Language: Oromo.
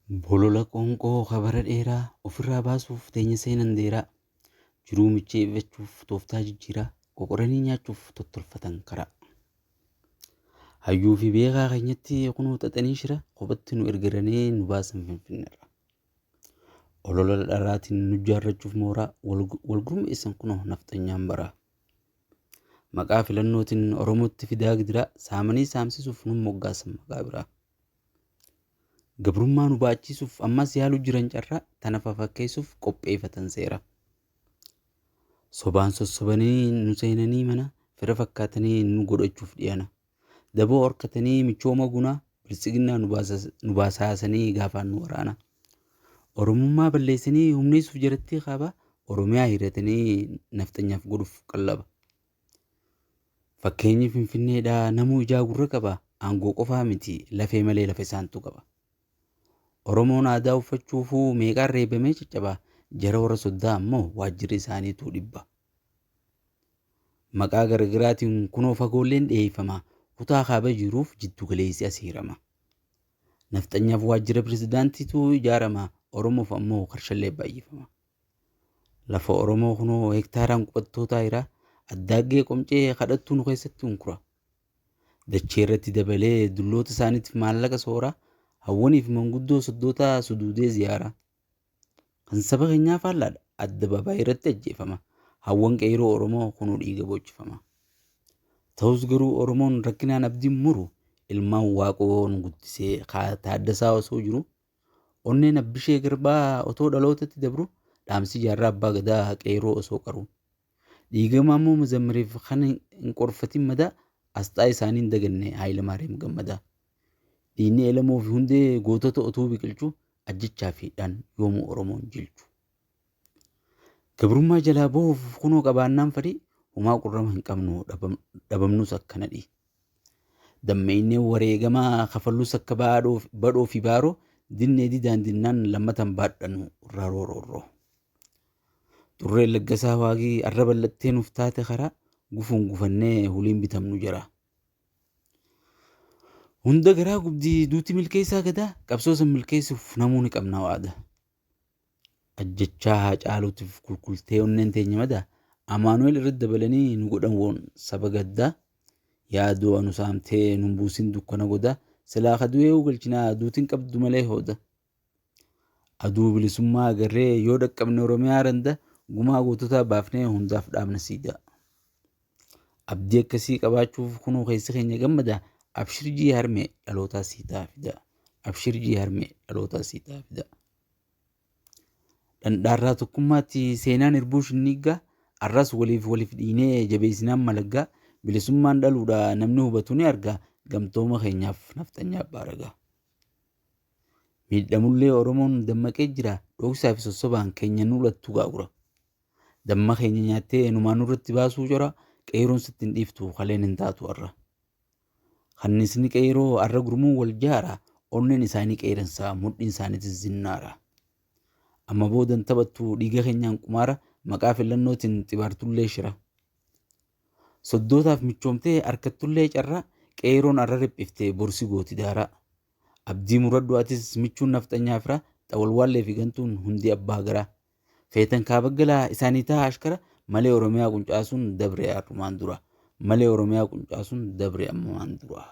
Bolola qoonqoo kabara dheeraa ofirraa baasuuf teenya seenan deeraa jiruu micheeffachuuf tooftaa jijjiiraa qoqoranii nyaachuuf tottolfatan karaa. Hayyuu fi beekaa keenyatti kunoo xaxanii shira kophatti nu ergaranii nu baasan finfinneerra. Olola dharaatiin nu jaarrachuuf mooraa wal gurmeessan kunoo nafxanyaan baraa. Maqaa filannootiin Oromootti fidaa gidiraa saamanii saamsisuuf nu moggaasan maqaa biraa. Gabrummaa nu baachisuuf ammas yaaluu jiran carraa tana fafakkeessuuf qopheeffatan seera. Sobaan sossobanii nu seenanii mana fira fakkaatanii nu godhachuuf dhiyana. Daboo horkatanii michooma gunaa biltsiginnaa nu baasaasanii gaafaan nu waraana. Oromummaa balleessanii humneessuuf jarattii kaabaa Oromiyaa hiratanii nafxanyaaf godhuuf qallaba. Fakkeenyi Finfinneedhaa namuu ijaa gurra qaba aangoo qofaa miti lafee malee lafa isaantu qaba. Oromoon aadaa uffachuufuu meeqaan reebamee caccaba jara warra soddaa ammoo waajjirri isaaniitu dhibba. Maqaa garaagaraatiin kunoo fagoolleen dhiyeeffama kutaa kaaba jiruuf jiddu galeessi as hirama. Nafxanyaaf waajjira pirezidaantiitu ijaarama Oromoof ammoo qarshallee baay'ifama. Lafa Oromoo kunoo hektaaraan qubattootaa jira addaaggee qomcee kadhattuu nu keessatti hunkura. Dachee irratti dabalee dulloota isaaniitiif maallaqa soora hawwaniif manguddoo soddoota suduudee ziyaara. Kan saba keenyaa faallaadha adda babaayii irratti ajjeefama. Hawwan qeeroo Oromoo kunuu dhiiga boochifama. Ta'us garuu Oromoon rakkinaan abdiin muru ilmaan waaqoon guddisee taaddasaa osoo jiru onneen abbishee garbaa otoo dhalootatti dabru dhaamsi jaarraa abbaa gadaa qeeroo osoo qaru. Dhiigama ammoo mazammiriif kan hin qorfatin madaa asxaa isaanii hin daganne Haayilamaariyaam Gammadaa. Dhiinni elamoo fi hundee gootota otuu biqilchu ajjechaa fi hidhaan yoomuu Oromoon jilchu. Gabrummaa jalaa bahuuf kunoo qabaannaan fadhii homaa qurrama hin qabnu dhabamnus akka nadhii. Dammeenyee wareegamaa kafallus akka badhoo fi baaroo dinnee didaan dinnaan lammatan baadhanu raroo roorroo. Xurreen laggasaa waaqii arra bal'attee nuuf taate karaa gufuun gufannee huliin bitamnu jira. Hunda garaa gubdii duuti milkeessaa gadaa qabsoo san milkeessuuf namuu ni qabna waada. Ajjechaa haa caaluutiif kulkultee onneen teenya madaa Amaanu'eel irratti dabalanii nu godhan woon saba gaddaa yaaduu anu saamtee nun buusin dukkana godaa silaa kadu'ee galchinaa duutiin qabdu malee hooda. Aduu bilisummaa agarree yoo dhaqqabne Oromiyaa randa gumaa goototaa baafnee hundaaf dhaabna siidaa. Abdii akkasii qabaachuuf kunoo keessi keenya gammada abshirjii harmee dhalootaa siitaa fida. Abshirjii harmee dhalootaa siitaa fida. Dhandhaarraa tokkummaatti seenaan irbuu shinniiggaa arras waliif waliif dhiinee jabeessinaan malaggaa bilisummaan dhaluudha namni hubatu ni arga gamtooma keenyaaf nafxanyaa abbaa ragaa. Miidhamullee Oromoon dammaqee jira dhoksaa fi sossobaan keenya nu lattu gaagura. Damma keenya nyaattee numaan nurratti baasuu cora qeeroon sitti hin dhiiftu kaleen hin taatu har'a. Kannisni qeeroo arra gurmuu wal jaara onneen isaanii qeeransaa mudhiin isaaniitis zinnaara. Amma boodan taphattu dhiiga keenyaan qumaara maqaa filannootiin xibaartullee shira. Soddootaaf michoomtee harkattullee carraa qeeroon arra riphiftee borsi gooti daaraa. Abdii muradhu atis michuun nafxanyaa fira xawalwaallee fi gantuun hundi abbaa garaa. Feetan kaabaggalaa isaanii ta'a ashkara malee Oromiyaa quncaasuun dabre arrumaan dura. Malee Oromiyaa quncaasuun dabre ammumaan dura.